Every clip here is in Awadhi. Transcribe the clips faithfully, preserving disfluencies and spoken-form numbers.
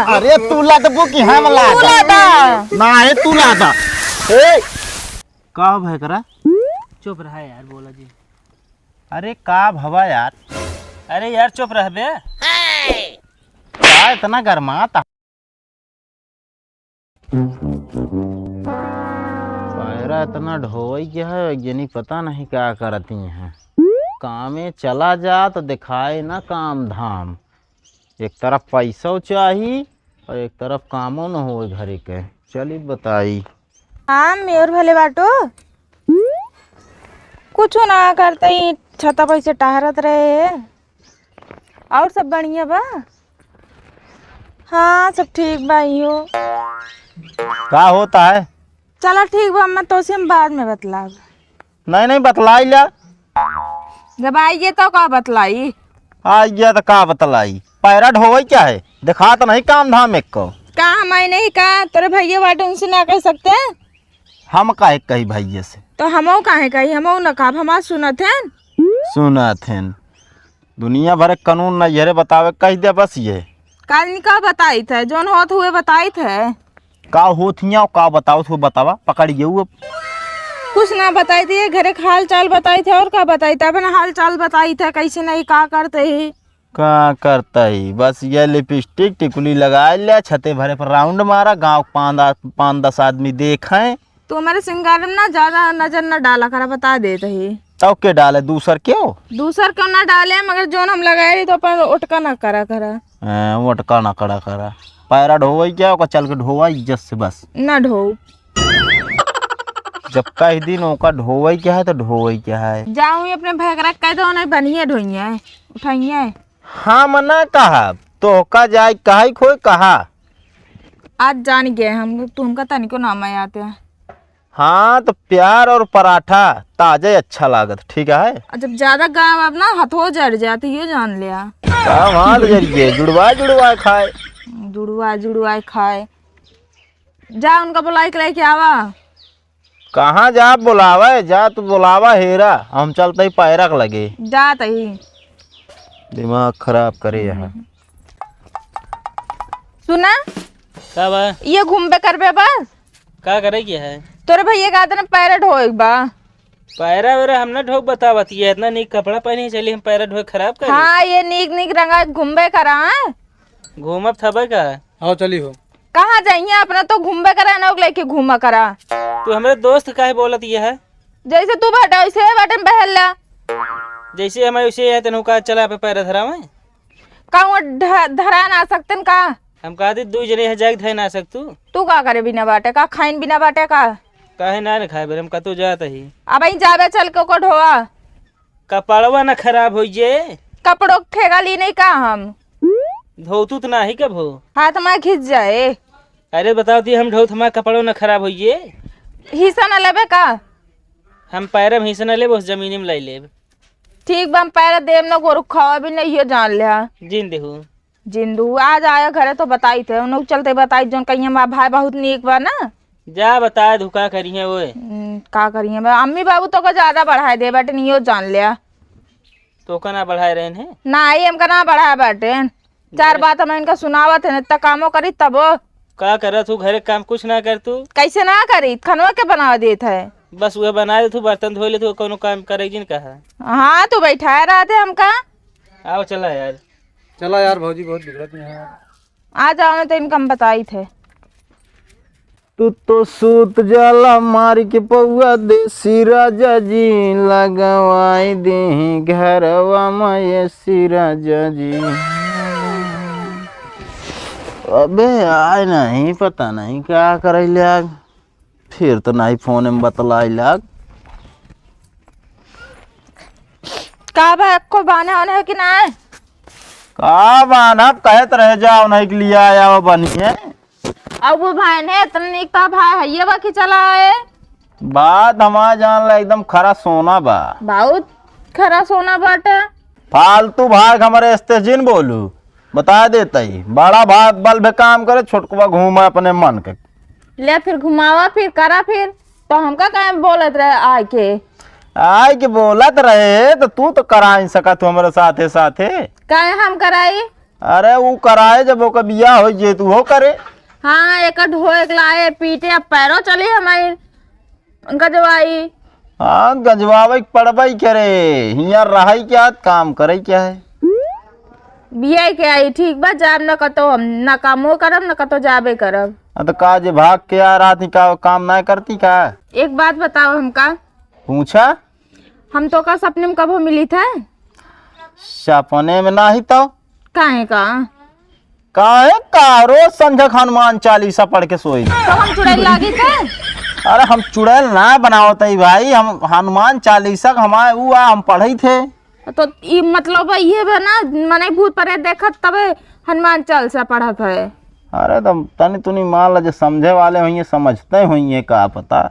अरे तू लादबू कि हम लादा? तू लादा। ना है तू लादा। ए! का हो भय करा? चुप रहा यार, बोला जी। अरे का भवा यार? अरे यार चुप रह बे। का इतना गरमात? पैरा इतना ढोवई के है, एक जनी पता नहीं का करती हैं। कामे चला जा तो दिखाए ना काम धाम। एक तरफ पैसो चाही और एक तरफ कामो न होए घरे के। चली बताई। हाँ, मेर भले बाटो। कुछ ना करते ही छता पर से टहरत रहे। और सब बढ़िया बा? हाँ, सब ठीक बा इहो। का होता है? चला ठीक बा, मैं तोसे हम बाद में बतलाब। नहीं, नहीं, बतलाई ला। जब आइए तो का बतलाई? आइए तो का बतलाई? पैरा ढोवई क्या है? दिखात नहीं काम धाम एक को। का हम आई नहीं का? तोरे भैया बाटे उनसे ना कह सकते? हम काहे कही भैया से? तो हमहू काहे कही? हमहू ना कहब, हमार सुनत हैं। सुनत हैं। दुनिया भर के कानून नैहरे बतावे कह दे बस ये। काजनी का बताइत है? जौन होत हुए बताइत है। का होत हियाँ, का बतावत हो बतावा, पकड़ गयू अब। कुछ ना बताइत है, घरे के हाल चाल बताइत है, और का बताइत है? अपना हाल चाल बताइत है, कैसे नहीं, का करते ही। का करते ही, बस ये लिपस्टिक टिकुली लगा ले, छते भरे पर राउंड मारा, गाँव के पाँच, पाँच दस आदमी देखें। तू हमारे सिंगार में ना ज्यादा नजर ना डाला करा, बता देत ही। तब के डाले, दूसर क्यों? दूसर क्यों ना डाले, मगर जौन हम लगाए रही तो अपन ओटका ना करा करा। हाँ, ओटका ना करा करा। पैरा ढोवई क्या, ओका चल के ढोवा इज्जत से बस। ना ढो। जब कह दिन ओका ढोवई क्या है तो ढोवई क्या है। जाऊँ अपने भैकरा कह दो, नहीं बनिए ढोइए, उठाइए। हम ना कहब, तोहका जाए कहा खोए कहा। आज जान गए हम, तू हमका तनिको नाम याद है। हाँ, तो प्यार और पराठा ताजे अच्छा लागत, ठीक है? और जब ज्यादा गाँव अब ना हथो जर जात, यो जान लिया। का हाथ जर गए, जुड़वा जुड़वा खाए। जुड़वा जुड़वा खाए। जा उनका बुलाई के लेके आवा। कहाँ जा बोलावे? जा तू बोलावा हेरा, हम चलते ही पैरक लगे। जात ही। दिमाग खराब करे यहाँ। सुना? का बा? ये घूमबे करबे बस? का करे के है? तोरे भैया का आदन पैरा ढोए के बा। पैरा वेरा हम ना ढोक बतावत, ये इतना नीक कपड़ा पहने चली हम पैरा ढोए खराब करी? हाँ, ये नीक नीक रंगा घूमबे करा, हाँ? घूमब थबे का? आओ चली हो। कहाँ जाइए, अपना तो घूमबे करा ना, ओके लेके घूमा करा। तू हमरे दोस्त काहे बोलत ये है? जैसे तू बाटे वैसे बाटे में बहल ला। जैसे हम वैसे है तनु का चला पे पैर धरावे। का वो ध-, धरा ना सकतन का? हम कहा दी दू जने है जाके धरे ना सकतू। तू का करे बिना बाटे का, खाइन बिना बाटे का? काहे ना न खाए बेर हम कतो जात ही। अब ही जाबे चल के ओको ढोआ। कपड़वा न खराब होइए। कपड़ों के ठेका ली नहीं का हम? धोतू त नाही कबो। हाथ मा खींच जाए। अरे बताओ ती हम ढोत हमार कपड़ो न खराब होइए। हिस्सा न लेबे का? हम पैरे में हिस्सा न लेब, उस जमीनी में लाई लेब। ठीक बा, हम पैरे देब न, गोरु खावा भी नहीं हो जान ले। जिन देहू। जिंदू आज आया घरे तो बताई थे, उन्हों चलते बताई जोन कहीं हमार भाई बहुत नीक बा ना। जा बताए धुका करिहे ओए। हम्म, का करिहे बा? अम्मी बाबू तो का ज्यादा बढ़ाए दे बाटे, नियो जान लिया। तो का ना बढ़ाए रहन है? ना, ये हमका ना बढ़ाए बाटे। चार बात हम इनका सुनावत है, इतना कामो करी तबो। का करत हूँ घरे काम कुछ ना कर तू? कैसे ना करी? खनवा के बनावा देत है। बस वह बना दे तू, बर्तन धो ले तू, कोनो काम करे जिन कहा। हाँ, तू बैठाए रहते हमका। आओ चला यार। चला यार, भौजी बहुत बिगड़त में है। आ जाओ, नहीं तो इनका हम बताई थे। तू तो सूत जाला मार के पौआ देसी राजा जी, लगवाई देही घरवा में एसी राजा जी। अबे आए नहीं, पता नहीं का करैले आग। फिर तो नहीं फोन में बतलाइलक। का बा, एको बान्हे ओन्हे कि नाय? का बान्हब, कहत रहे जाओ नहीं के लिया आया बनिए। अब वो भाई ने इतना नीक ता भाई हइये बा कि चला आए। बात हमार जान ला एकदम खरा सोना बा। बहुत खरा सोना बाटे। फालतू भाग हमरे एस्ते जिन बोलू, बता देता ही। बड़ा भाग बल भी काम करे, छोटकवा घूमे अपने मन के। ले फिर घुमावा, फिर करा फिर। तो हमका काहे बोलत रहे आए के? आए के बोलत रहे तो तू तो करा ही सकत हो हमरे साथे साथे। काहे हम कराई? अरे ऊ कराए, जब ओकर बियाह होइ जे तू हो करे। हाँ, एक ढोए के लाए पीटे, अब पैरो चली हमारी गजवाई। हाँ, गजवावे के पड़बई करे, हियाँ रहई क्या, काम करई क्या है? बियाह के आई, ठीक बा, जाब न कतो हम, न कामो करब, न कतो जाबे करब। हाँ, तो का जे भाग के आ रहा थी, का काम ना करती का? एक बात बताओ हमका। पूछा। हम तो का सपने में कबो मिली थे? सपने में नाही तो। काहे का? काहे का? रोज संझक हनुमान चालीसा पढ़ के सोई। तो हम चुड़ैल लागी थे? अरे हम चुड़ैल ना बनावत हई भाई, हम हनुमान चालीसा के हमारे ऊ आ, हम पढ़ई थे। तो ई मतलब ये बा ना, मने भूत प्रेत देखत तबे हनुमान चालीसा पढ़त है। अरे तो तनी तुनी मान ला, जे समझे वाले होइए, समझते होइए, का पता।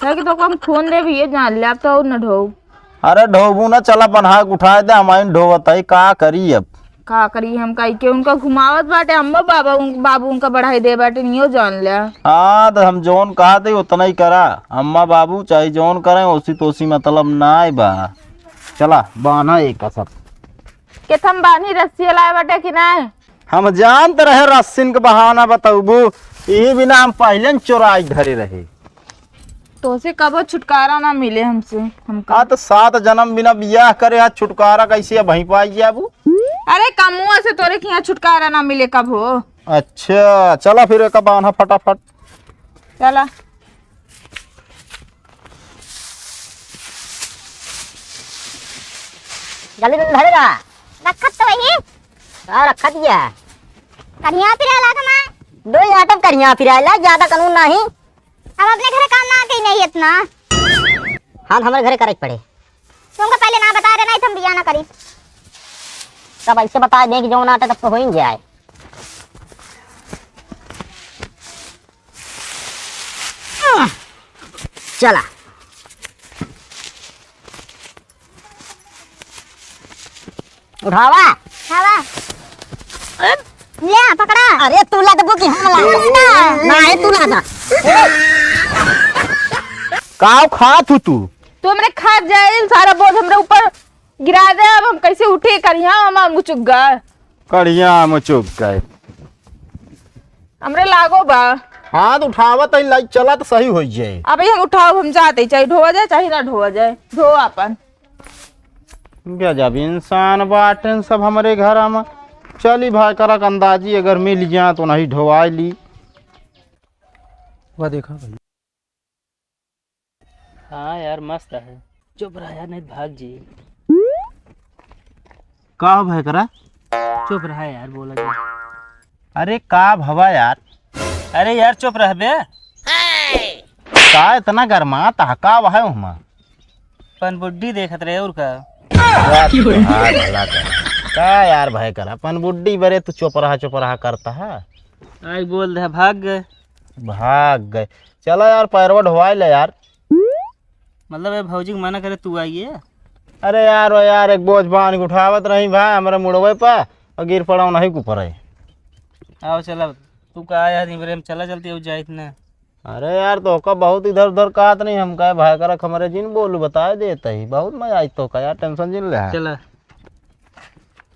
है कि तो हम खून दे भी ये जान ले, अब तो और न ढोब। अरे ढोबू ना, चला बन्हा के उठाए दे, हम आइन ढोवत है, का करी अब? का करी हम, काई के उनका घुमावत बाटे, अम्मा बाबा उन, बाबू उनका बढ़ाई दे बाटे, नियो जान ले। हाँ, तो हम जौन कहा थे उतना ही करा, अम्मा बाबू चाहे जौन करें, ओसी तोसी मतलब नाय बा। चला बान्हा एक सब। के थम बान्ही रस्सी लाए बाटे कि नाय? हम जानत रहे रस्सिन के बहाना बतौबू, यही बिना हम पहले न चोराई धरे रहे। तोसे कबो छुटकारा ना मिले हमसे, हमका। आ तो सात जन्म बिना बियाह करे, आज छुटकारा कैसे अब वहीं पाई जाबू? अरे कमुआ से तोरे के यहाँ छुटकारा ना मिले कबो। अच्छा, चला फिर एक बान्हा फटाफट। चला। जल्दी जल्दी धरेगा। रखत तो वही। का रखत या? कढ़िया फिराला का माँ। दो यहाँ तब कढ़िया फिराला, ज्यादा कानून नहीं। हम अपने घर काम ना कही नहीं इतना। हाँ, हमारे घरे करे के पड़े। तुमको पहले ना बता देना, हम बिया ना करी। तब ऐसे बता दें कि जो ना आटे तब तो हो ही जाए। चला। उठावा। उठावा। ले, पकड़ा। अरे, तू ला दबू कि हम ला? ना। ना, ये तू ला दा। काव खात हू तू? तू हमरे खात जाइल, सारा बोझ हमरे ऊपर गिरा दे, अब हम कैसे उठे? करिया हमार मुचुक गए। करिया मुचुक गए। हमरे लागो बा। हाथ उठावत है, लाई चला तो सही हो जाए। अबे हम उठाओ, हम जाते, चाहे ढोआ जाए, चाहे ना ढोआ जाए, ढो अपन। गजब इंसान बाटेन सब हमरे घर में। चली भाई, करक अंदाजी अगर मिल जाए तो नहीं ढोवाई ली। वाह, देखा भाई। हाँ यार, मस्त है। चुप रह यार, नहीं तो भाग जी। का हो भाई करा? चुप रहा यार, बोला जी। अरे का भवा यार? अरे यार, चुप रह बे। का इतना गरमात ह? का वह उहमा? पनबुड्डी देखत रहे और का? यार, तोहार भला कर। का यार भाई करा? पनबुड्डी बरे तू चुप रहा, चुप रहा करता है। आई बोल दे, भाग गए। भाग गए। चला यार, पैरवा ढोवाई ले यार। मतलब, ए भौजी के मना करे, तू आइए। अरे यार, ओ यार, एक बोझ बांध के उठावत रही भाई, हमरे मुड़वे पे और गिर पड़ा, नहीं के ऊपर है। आओ, चला, तू का आया, नहीं, हम चला, चलती हो जाइत ना। अरे यार, तो का बहुत इधर उधर कहत नहीं, हम कहे, भाई करा, हमरे जिन बोलू, बताए देत ही, बहुत मजा आई तो का यार, टेंशन जिन ले है। चला।